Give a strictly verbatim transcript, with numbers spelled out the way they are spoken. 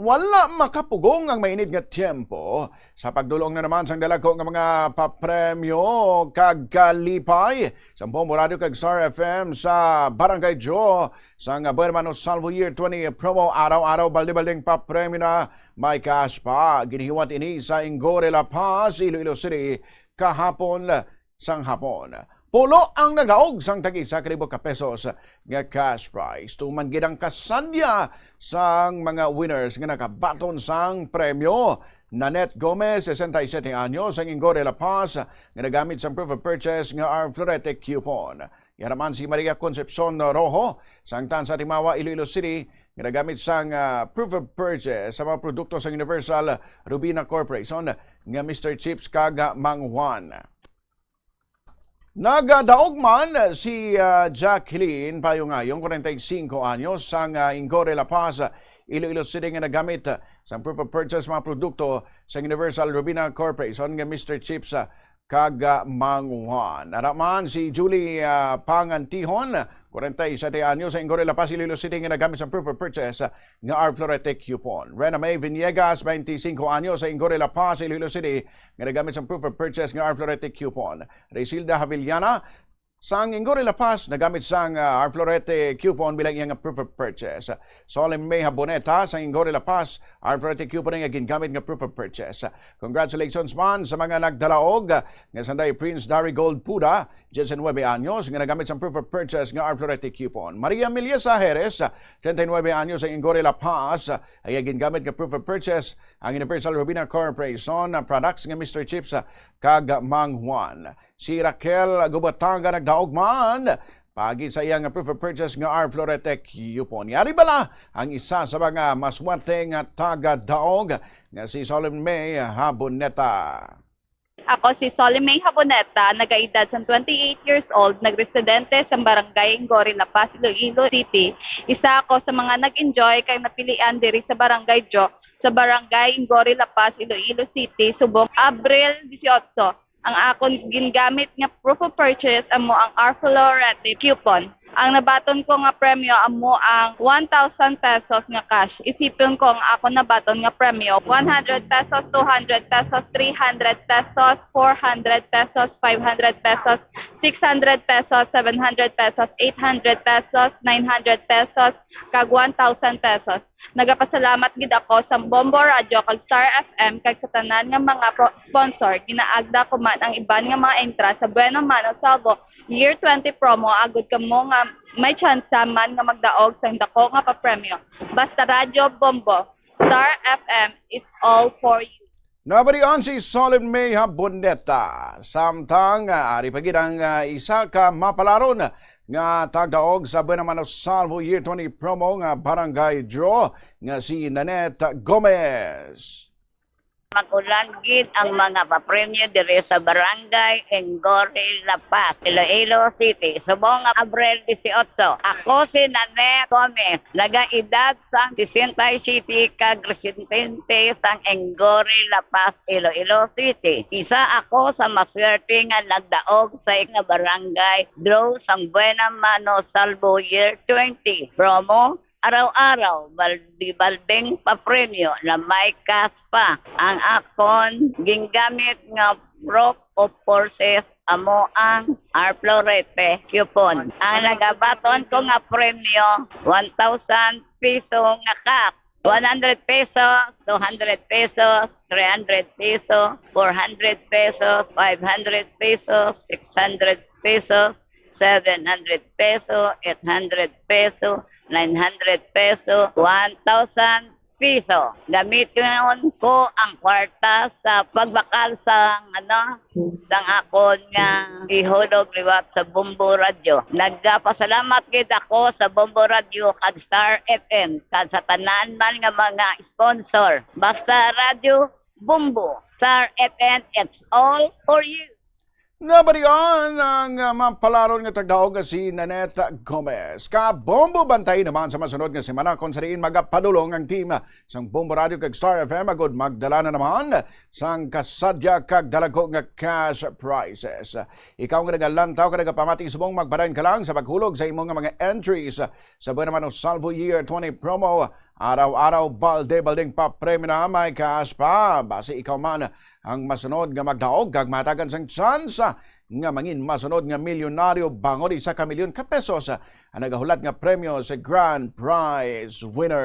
Wala makapugong ang mainit nga tiyempo sa pagdulong na naman sang dalagko nga mga papremyo kag kalipay sa Bombo Radio kag Star F M sa Barangay Draw sang Buen Mano Salvo Year twenty promo. Araw-araw, balde-baldeng papremyo na may cash pa. Ginihiwat ini sa Inggori, La Paz, Iloilo City, kahapon sang hapon. Pulo ang nagdaog sang tag-isa ka libo ka pesos nga cash prize. Tuman gid ang kasadya sang mga winners nga nakabaton sang premyo. Nanette Gomez, sesenta y siete anyos, ang Inggori, La Paz, nga nagamit sang proof of purchase nga R Florete coupon. Yara man si Maria Concepcion Rojo, sang Tansa, Timawa, Iloilo City, nga nagamit sang, ah, proof of purchase sa mga produkto sang Universal Rubina Corporation nga Mister Chips kag Mang Juan. Nagadaog man si, ah, Jacqueline Payungayon, kwarenta y singko anyos, sang, ah, Inggori, La Paz, Iloilo City, nga nagamit, ah, sang proof of purchase mga produkto sa Universal Rubina Corporation nga Mister Chips, ah, kag, ah, Mang Juan. Ara man si Julie, ah, Pangantihon, kwarenta y sete anyos, sa Inggori, La Paz, Iloilo City, nga nagamit sang proof of purchase, ah, nga R Florete coupon. Rena May Villegas, bainti singko anyos, sa Inggori, La Paz, Iloilo City, nga nagamit sang proof of purchase nga R Florete coupon. Raysilda Havillana, sang Inggori, La Paz, nagamit sang, ah, R Florete coupon bilang iyang proof of purchase. Solemn May Haboneta, sang Inggori, La Paz, R Florete coupon ang gingamit nga proof of purchase. Congratulations man sa mga nagdalaog, nga sanday Prince Darigold Puda, diyesinuebe anyos, nga nagamit sang proof of purchase nga R Florete coupon. Maria Miliesa Jerez, treinta y nueve anyos, sang Inggori, La Paz, ang gingamit nga proof of purchase ang Universal Rubina Corporation, ah, products nga Mister Chips, ah, kag Mang Juan. Si Raquel Gubataga nagdaog man paagi sa iya nga proof of purchase nga R Florete coupon. Yari bala ang isa sa mga maswerte nga taga-daog nga si Solemn May Haboneta. Ako si Solemn May Haboneta, nagaedad sang twenty-eight years old, nagresidente sa Barangay Inggori, La Paz, Iloilo City. Isa ako sa mga nag-enjoy kag napilian diri sa Barangay Draw, sa Barangay Inggori, La Paz, Iloilo City, subong Abril dieciocho. Ang akon gingamit nga proof of purchase amo ang R Florete coupon. Ang nabaton ko nga premyo amo ang one thousand pesos nga cash. Isipon ko ang akon nabaton nga premyo, one hundred pesos, two hundred pesos, three hundred pesos, four hundred pesos, five hundred pesos, six hundred pesos, seven hundred pesos, eight hundred pesos, nine hundred pesos, kag one thousand pesos. Nagapasalamat gid ako sa Bombo Radio kag Star F M kag sa tanan nga mga pro-, sponsor. Ginaagda ko man ang iban nga mga entrance sa Buena Mano Salvo Year twenty promo, agod kamo nga may tsansa man nga magdaog sang dako nga papremyo. Basta Radyo Bombo, Star F M, it's all for you. Nabalian si Solemn May Haboneta. Samtang, ah, ari pa gid ang, ah, isa ka mapalaron nga taga-daog sa Buena Mano Salvo Year twenty promo nga barangay draw nga si Nanette Gomez. Mag-ulan gid ang mga papremyo diri sa Barangay Inggori, La Paz, Iloilo City, subong nga Abril dieciocho. Ako si Nanette Gomez, nagaedad sang sesenta y siete kag residente sang Inggori, La Paz, Iloilo City. Isa ako sa maswerte nga nagdaog sa nga barangay draw sang Buena Mano Salvo Year twenty promo. Araw-araw, baldi-balding papremyo na may cash pa. Ang akon gingamit nga proof of purchase amo ang R Florete coupon. Ang nagabaton ko nga premyo, one thousand peso nga cash, one hundred pesos, two hundred pesos, three hundred pesos, four hundred pesos, five hundred pesos, six hundred pesos, seven hundred peso, eight hundred peso, nine hundred peso, one thousand peso. Gamiton ko ang kwarta sa pagbakal sa, ano, sang akon nga ihulog liwat sa Bombo Radyo. Nagapasalamat gid ako sa Bombo Radyo kag Star F M kag sa tanan man nga mga sponsor. Basta Radyo Bombo, Star F M, it's all for you. Nabalian ang, ah, mapalaron nga taga-daog nga si Nanette Gomez. Kabombo, bantay naman sa masunod nga semana kung sa diin magapadulong ang team sang Bombo Radio kag Star F M agud magdala na naman sang kasadya kag dalagko nga cash prizes. Ikaw nga nagalantaw kag nagapamati subong, magpadayon ka lang sa paghulog sa imo nga mga entries sa Buena Mano Salvo Year twenty promo. Araw-araw, balde-balding papremyo na may cash pa. Basi ikaw man ang masunod nga magdaog kag mahatagan sang tsansa nga mangin masunod nga milyonaryo bangod isa ka milyon ka pesos ang nagahulat nga premyo sa grand prize winner.